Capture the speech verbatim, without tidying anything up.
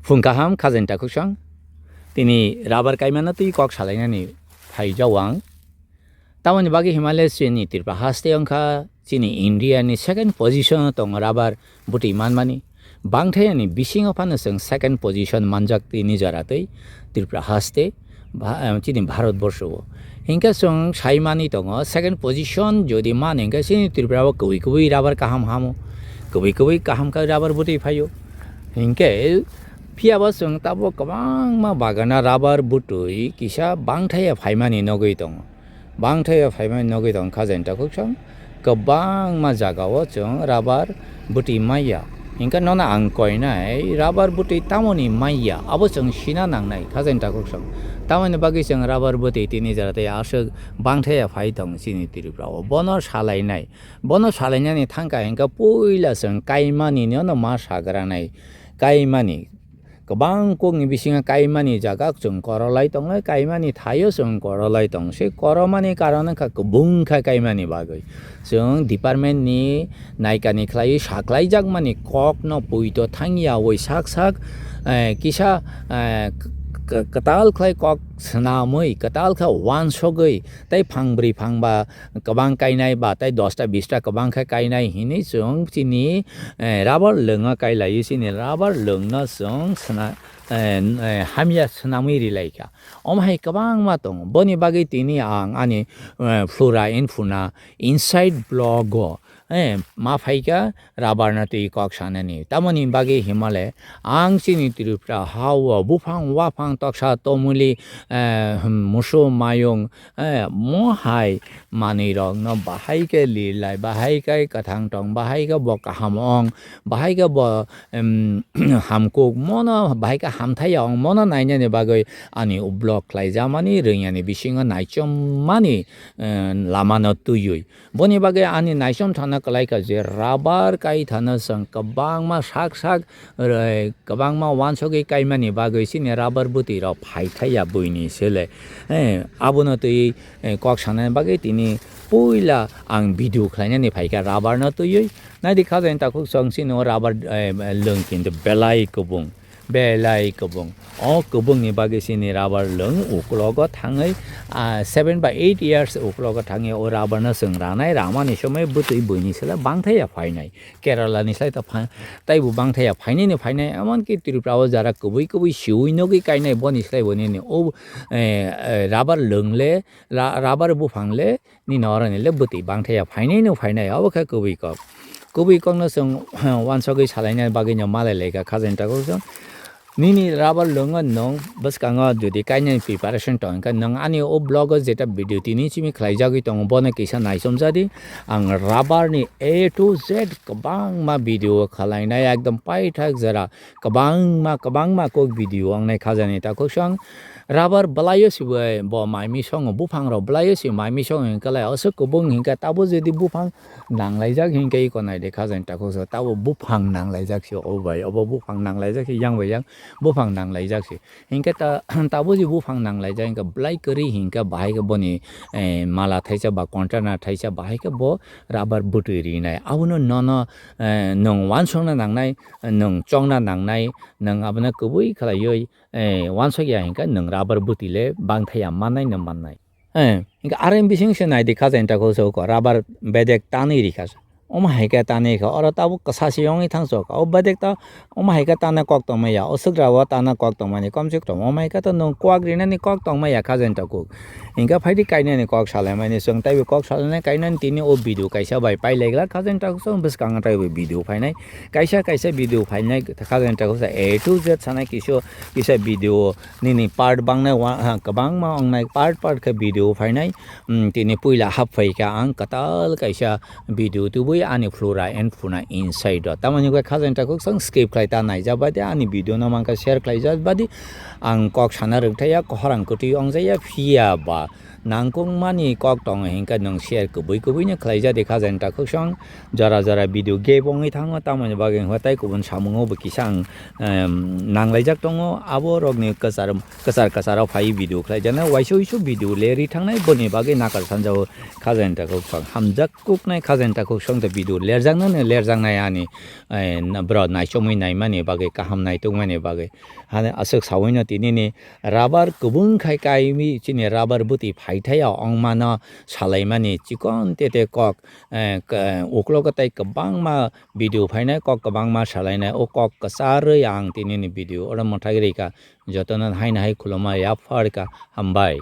Phung kaham, khajani takhuk song. Tini rubber kaimano twi kok salainani phaijao ang. Tamoni bagwi Himalaya chini Tripura haste wngkha chini India ni second position o tongo rubber bwtwi manmani. Bangthayani bisingo phano chwng second position manjak tini jora twi Tripura haste. Bha-, eh, chini Bharat borsho o. Hinkhe chwng sai mani tongo, second position jodi mani hinkhe chini Tripura o kwbwi kwbwi rubber kaham hamo, kwbwi kwbwi kaham khe rubber bwtwi phaio. Hinkhe phiyaba chwng tabuk kwbangma bagana rubber bwtwi kisa bangthaya phaimani nogwi tongo. Bangthaya phaimani nogwi tongo khajani takhuk song. Kwbangma jagao chwng rubber bwtwi manya. Hinkhe nono ang koinai rubber bwtwi tamoni manya, abo chwng sina nangnai khajani takhuk song. Tamoni bagwi chwng rubber bwtwi tini jora tei aswk bangthaya phai tong chini Tripura o. Bono salainai, bono salainani thangkha hinkhe puila chwng kaimani nono ma sagranai, kaimani. Kwbang kokni bisingo kaimani jaga chwng korolai tongnai, kaimani thaio chwng korolai tong. Se koromani karon wngkha kwbung kha kaimani bagwi. Chwng department ni naikani khlaiwi saklaijakmani kokno puito thangyawi sak sak, eh, kisa, eh, k-, k-, kwtal khlai kok swnamwi, kwtal khe uansugwi tei phangbrwi phangba kwbang kainai ba tei dosta bista kwbang khe kainai hinwi chwng chini, eh, rubber lwngo kailaiwi chini rubber lwngno chwng sna-, eh, eh, hamya swnamwi rilaikha. Omo hai kwbangma tongo. Boni bagwi tini ang ani, eh, Flora and Fauna inside vlog o, eh, ma phaikha rubber no twi kok sanani. Tamoni bagwi himale ang chini Tripura ha o buphang waphang toksa tomuli, eh, musu mayung, eh, mo hai manwi rokno bahai khe lirlai, bahai khe kwthang tong, bahai khe bo kaham ong, bahai khe bo, em, hamkuk, mono bahai khe hamthai ya ong, mono nainani bagwi ani vlog khlaijamani, rwngyani bisingo naichommani, eh, lamano twiwi. Boni bagwi ani naichom thangna kwlaikha je rubber kai thana chwng kwbangma sak sak, eh, kwbangma uansugwi kaimani bagwi chini rubber bwtwi rok phai thai ya buini sele. Eh, abono twi, eh, kok sanani bagwi tini puila ang video khlainani phaikha rubber no twiwi. Naidi khajani takhuk chwng chini o rubber, eh, lwng kintu belai kwbung, belai kwbung. O kwbungni bagwi chini rubber lwng uklogo thangwi, ah, seven ba eight years uklogo thangwi o rubber no chwng ranai, ramani somoi bwtwi buini sela bangthai ya phainai. Kerala ni slai ta pha-, taibo bangthai ya phainai ni phainai, emonki Tripura o jara kwbwi kwbwi siwi nogwi kainai boni slai bo nini o, eh, eh, rubber lwng le, ra-, rubber buphang le nini oro ni le bwtwi bangthai ya phainai no phainai, obo khe kwbwi kok. Kwbwi kokno chwng uansugwi salaina bagwi no malai laikha khajani takhuk chwng. Nini rubber lwngo nwng bwskango jodi kainani preparation tong kha, nwng ani o vlog o jeta video tini simi khlaijagwi tongo, bono kisa naichomjadi. Ang rubber ni A to Z kwbangma video khwlainai, ekdom paithak jora kwbangma, kwbangma kok video wngnai khajani takhuk chwng. Rubber bwlaio se bo, bo mai misongo, buphang rok bwlaio se mai misongo hinkhe lai, aswk kwbung hinkhe tabo jodi buphang nanglaijak hinkhe iko naidi khajani takhuk chwng, tabo buphang nanglaijak se o bai, obo buphang nanglaijak se yang bai yang buphang nanglaijak se. Hinkhe ta, tabo je buphang nanglaijak hinkhe bwlai kwrwi hinkhe bahai khe boni, eh, mala thaisa ba container thaisa bahai khe bo rubber bwtwi rinai. Abono nono, eh, nwng uansukna nangnai, nwng chokna nangnai, nwng abono kwbwi khlaiwi, eh, uansuk ya hinkhe nwng rubber bwtwi le bangthai ya mannai no mannai. Eh, hinkhe aroni bising se naidi khajani takhuk chwng ko rubber bedek tanwi rikha. Omo hai khe tanwi kha, oro tabuk kwsa se wngwi thang chok. O bedek ta omo hai khe tana kok tongmaya, o swkra o tana kok tongmani komse kom omo hai khe to nwng kwak rinani kok tongmaya khajani takhuk. Hinkhe phaidi kainani kok salaimani chwng taibo kok salainai kainani tini o video kaisa bai pailaiglak khajani takhuk chwng bwskango taibo video phainai. Kaisa kaisa video phainai khajani takhuk sa A to Z sanai kisu kisa video nini part bangnai wa-, ha, kwbangma wngnai part part khe video phainai. Hmm, tini puila hap phaikha ang kwtal kaisa video tubui ani Flora and Fauna inside o. Tamoni khe khajani takhuk chwng skip khlai ta naijak bai de ani video no mankha share khlaijak bai de. ang kok sana rwkthaya, kohrang kwtwi wngjaya, phiya ba nangkukmani kok tongo hinkhe nwng share kubui kubui no khlaijadi khajani takhuk song. Jora jora video gap wngwi thango, tamoni bagwi hwnkhe tai kubun samungo bo kisa ang, em, nanglaijak tongo. Abo rokni kwchar, kwchar kwcharo phaiwi video khlaijaknai, waisa waisa video lerwi thangnai, boni bagwi nakar sanjao khajani takhuk song. Hamjak kuknai khajani takhuk song tei video lerjaknani lerjaknai ani, eh, na-, bro naichomwi naimani bagwi, kaham naitokmani bagwi. Hani aswk sawino tinini rubber kubung khai kaimi chini rubber bwtwi phaithaya ongmano salaimani chikon tete kok, eh, k-, uklogo tei kwbangma video phainai, kok kwbangma salainai. O kok kwcharwi ang tinini video oro mwthagwi rikha. Jotono haino hai khulumma yapharkha. Hambai.